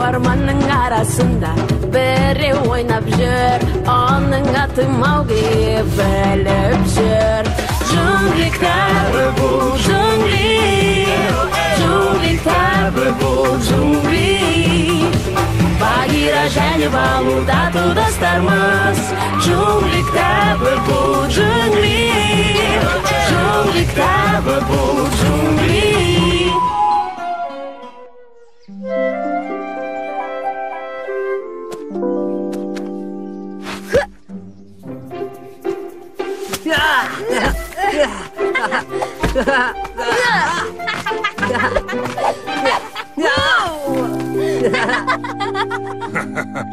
Орманның арасында біреу ойнап жүр, оның аты Маугли, біліп жүр. Джунгли кітабы бұл джунгли, джунгли кітабы бұл джунгли. Багира және Балу тату достармыз. Джунгли кітабы бұл джунгли, джунгли кітабы бұл джунгли.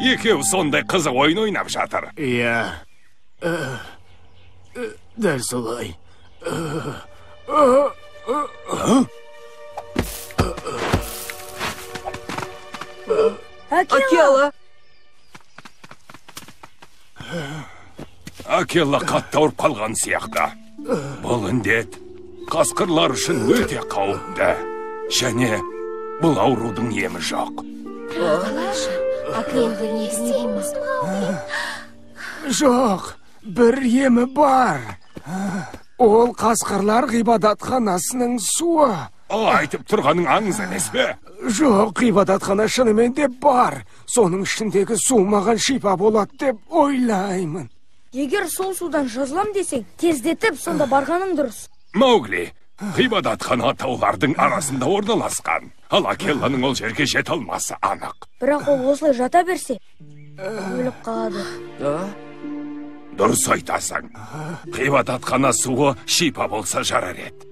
Екеуі сондай қызық ойын ойнап жатыр. Иә, дәл солай. Акела! Акела қатты ауырып қалған сияқты. Бұл індет қасқырлар үшін өте қауіпті. Және бұл аурудың емі жоқ. Акела, не істейміз? Жоқ, бір емі бар. Ол қасқырлар ғибадатханасының суы. Айтып тұрғаның аңыз емес пе? Жоқ, ғибадатхана шынымен де бар. Соның ішіндегі су маған шипа болады деп ойлаймын. Егер сол судан жазылам десең, тездетіп сонда барғаның дұрыс. Маугли, ғибадатхана таулардың арасында орналасқан. Ал Акелланың ол жерге жете алмасы анық. Бірақ ол осылай жата берсе, өліп қалады. Дұрыс айтасың. Ғибадатхана суы шипа болса жарар еді.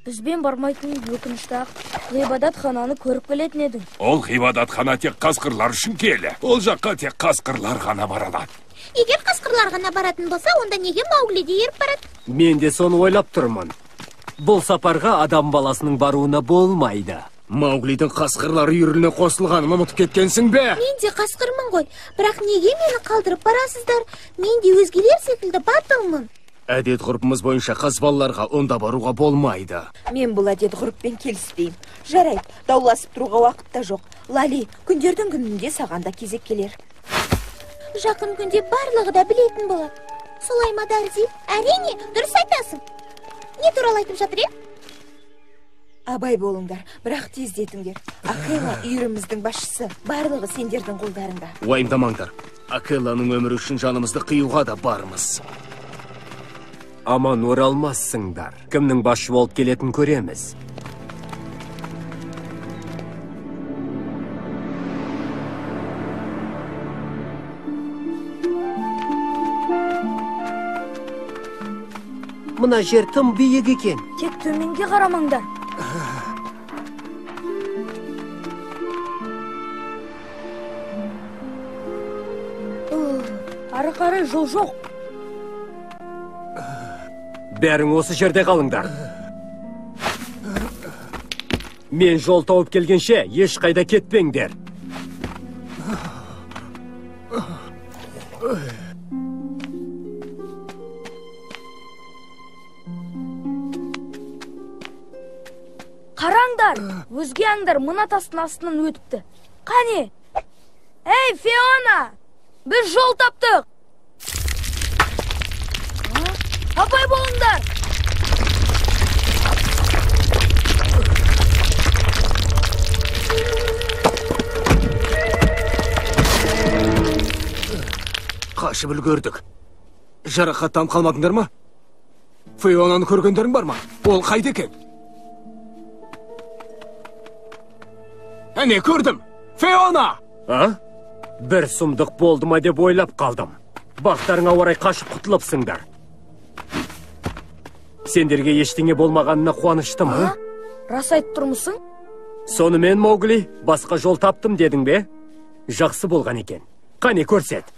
Бізбен бармайтын өкінішті-ақ. Ғибадатхананы көріп келетін едің. Ол ғибадатхана тек қасқырлар үшін киелі. Ол жаққа тек қасқырлар ғана бара алады. Егер қасқырлар ғана баратын болса, онда неге Маугли де еріп барады? Мен де соны ойлап тұрмын. Бұл сапарға адам баласының баруына болмайды. Мауглидің қасқырлар үйіріне қосылғанын ұмытып кеткенсің бе? Мен де қасқырмын ғой, бірақ неге мені қалдырып барасыздар? Мен де өзгелер секілді батылмын. Әдет ғұрпымыз бойынша қыз балаларға онда баруға болмайды. Мен бұл әдет ғұрыппен келіспеймін. Жарайды, дауласып тұруға уақыт та жоқ. Лали, күндердің күнінде саған да кезек келер. Жақын күнде барлығы да білетін болады. Солай ма, Дарзи? Әрине, дұрыс айтасың. Не туралы айтып жатыр, е? Абай болыңдар, бірақ тездетіңдер. Акела үйіріміздің басшысы, барлығы сендердің қолдарыңда. Уайымдамаңдар, Акеланың өмірі үшін жанымызды қиюға да бармыз. Аман оралмассыңдар. Кімнің басшы болып келетін көреміз. Мына жер тым биік екен. Тек төменге қарамаңдар. Ары қарай жол жоқ. Бәрің осы жерде қалыңдар. Мен жол тауып келгенше ешқайда кетпеңдер. Қараңдар, өзге аңдар мына тастың астынан өтіпті. Қане? Ей, Фиона! Біз жол таптық! Абай болыңдар! Қашып үлгердік. Жарақаттанып қалмадыңдар ма? Фионаны көргендерің бар ма? Ол қайда екен? Әне, көрдім! Фиона! А? Бір сұмдық болды ма деп ойлап қалдым. Бақтарыңа орай қашып құтылыпсыңдар. Сендерге ештеңе болмағанына қуаныштымын. Рас айтып тұрмысың? Сонымен, Маугли, басқа жол таптым дедің бе? Жақсы болған екен. Қане, көрсет.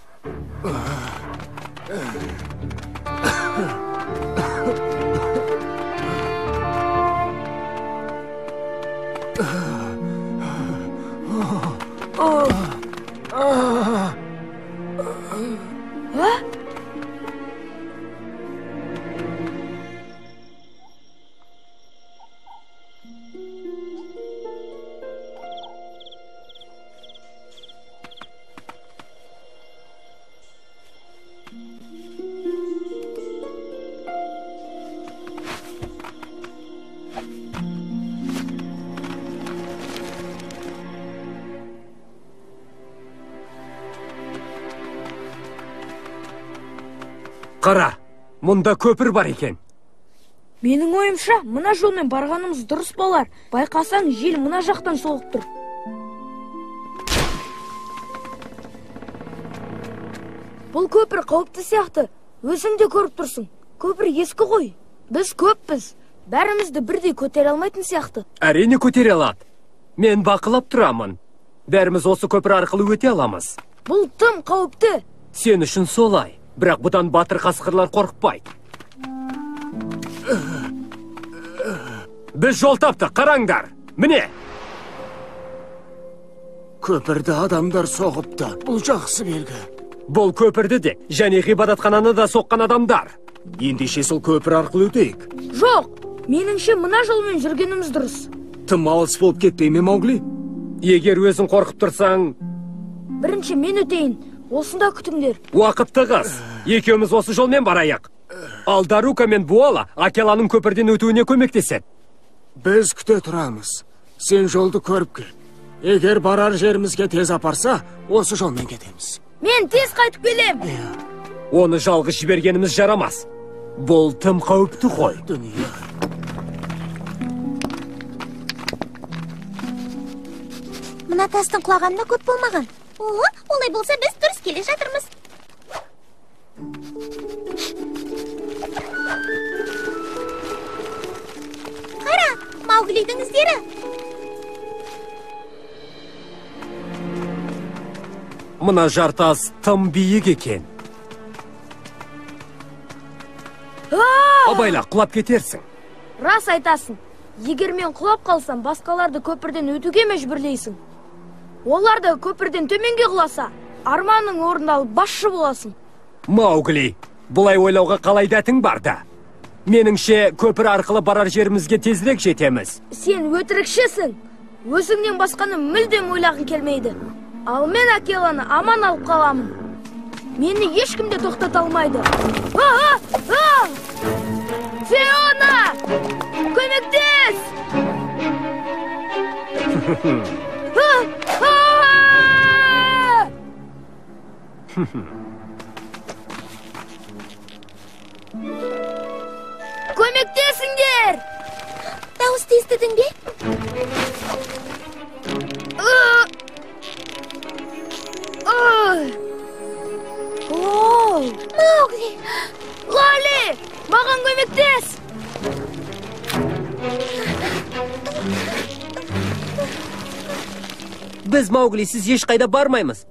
Қара, мұнда көпір бар екен. Менің ойымша, мына жолмен барғанымыз дұрыс болар. Байқасаң, жел мына жақтан соғып тұр. Бұл көпір қауіпті сияқты. Өзің де көріп тұрсың. Көпір ескі ғой. Біз көппіз. Бәрімізді бірдей көтере алмайтын сияқты. Әрине көтере алады. Мен бақылап тұрамын. Бәріміз осы көпір арқылы өте аламыз. Бұл тым қауіпті. Сен үшін солай. Бірақ бұдан батыр қасқырлар қорықпайды. Біз жол таптық, қараңдар. Міне. Көпірді адамдар соғыпты. Бұл жақсы белгі. Бұл көпірді де, және ғибадатхананы да соққан адамдар. Ендеше сол көпір арқылы өтейік. Жоқ, меніңше мына жолмен жүргеніміз дұрыс. Тым алыс болып кетпей ме, Маугли? Егер өзің қорқып тұрсаң... Бірінші мен өтейін, осында күтіңдер. Уақыт тығыз. Екеуміз осы жолмен барайық. Ал Дарука мен Буала Акеланың көпірден өтуіне көмектеседі. Біз күте тұрамыз. Сен жолды көріп кел. Егер барар жерімізге тез апарса, осы жолмен кетеміз. Мен тез қайтып келем. Оны жалғыз жібергеніміз жарамас. Бұл тым қауіпті ғой. Дүние. Мына тастың құлағанына көп болмаған. О, олай болса біз дұрыс келе жатырмыз. Қара, Мауглидің іздері. Мына жартас тым биік екен. Абайла, құлап кетерсің. Рас айтасың. Егер мен құлап қалсам, басқаларды көпірден өтуге мәжбүрлейсің. Олар да көпірден төменге құласа, арманың орындалып басшы боласың. Маугли, бұлай ойлауға қалай дәтің барды? Меніңше, көпір арқылы барар жерімізге тезірек жетеміз. Сен өтірікшісің. Өзіңнен басқаны мүлдем ойлағың келмейді. Ал мен Акеланы аман алып қаламын. Мені ешкім де тоқтата алмайды. Фиона! Көмектес! Көмектесіңдер! Дауысты естідің бе? Маугли! Лали! Маған көмектес! Біз Мауглисіз ешқайда бармаймыз.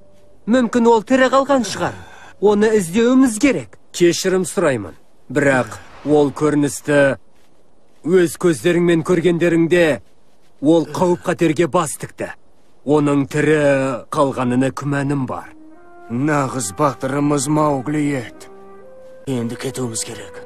Мүмкін ол тірі қалған шығар. Оны іздеуіміз керек. Кешірім сұраймын. Бірақ ол көріністі өз көздеріңмен көргендеріңде ол қауіп-қатерге бас тікті. Оның тірі қалғанына күмәнім бар. Нағыз батырымыз Маугли еді. Енді кетуіміз керек.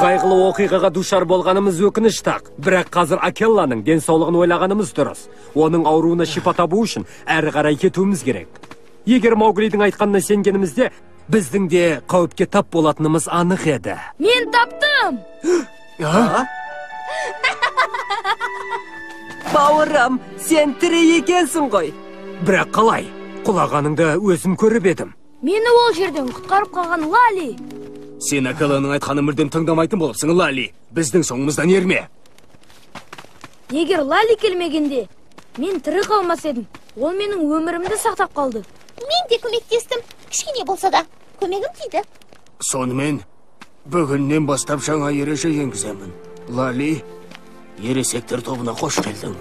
Қайғылы оқиғаға душар болғанымыз өкінішті-ақ. Бірақ қазір Акелланың денсаулығын ойлағанымыз дұрыс. Оның ауруына шипа табу үшін әрі қарай кетуіміз керек. Егер Мауглидің айтқанына сенгенімізде, біздің де қауіпке тап болатынымыз анық еді. Мен таптым! Бауырым, сен тірі екенсің ғой. Бірақ қалай? Құлағаныңды өзім көріп едім. Мені ол жерден құтқарып қалған Лали. Сен Акеланың айтқанын мүлдем тыңдамайтын болыпсың, Лали. Біздің соңымыздан ерме. Егер Лали келмегенде, мен тірі қалмас едім. Ол менің өмірімді сақтап қалды. Мен де көмектестім. Кішкене болса да, көмегім тиді. Сонымен, бүгіннен бастап жаңа ереже енгіземін. Лали, ересектер тобына қош келдің.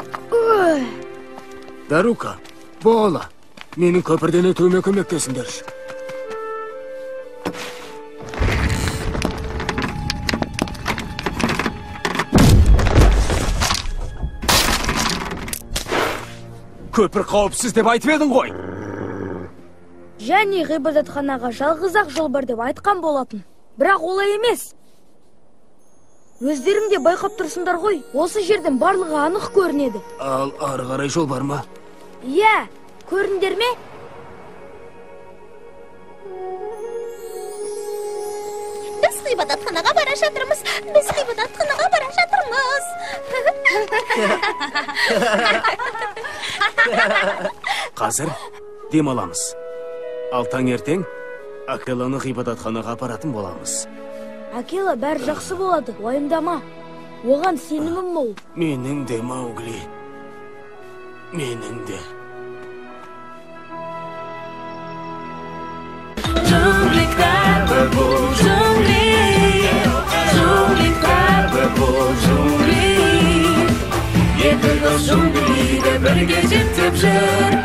Дарука, Бола, менің көпірден өтуіме көмектесіңдерші. Көпір қауіпсіз деп айтып едің ғой. Және ғибадатханаға жалғыз-ақ жол бар деп айтқан болатын. Бірақ олай емес. Өздерің де байқап тұрсыңдар ғой. Осы жерден барлығы анық көрінеді. Ал ары қарай жол бар ма? Иә, көріндер ме? Біз ғибадатханаға бара жатырмыз. Біз ғибадатханаға бара жатырмыз. Қазір демаламыз. Ал таңертең Акеланы ғибадатханаға апаратын боламыз. Акела, бәрі жақсы болады, уайымдама. Оған сенімім мол. Менің де, Маугли. Менің де. Джунгли кітабы бұл джунгли. Джунгли кітабы бұл джунгли. Екі дос джунглиді бірге зерттеп жүр.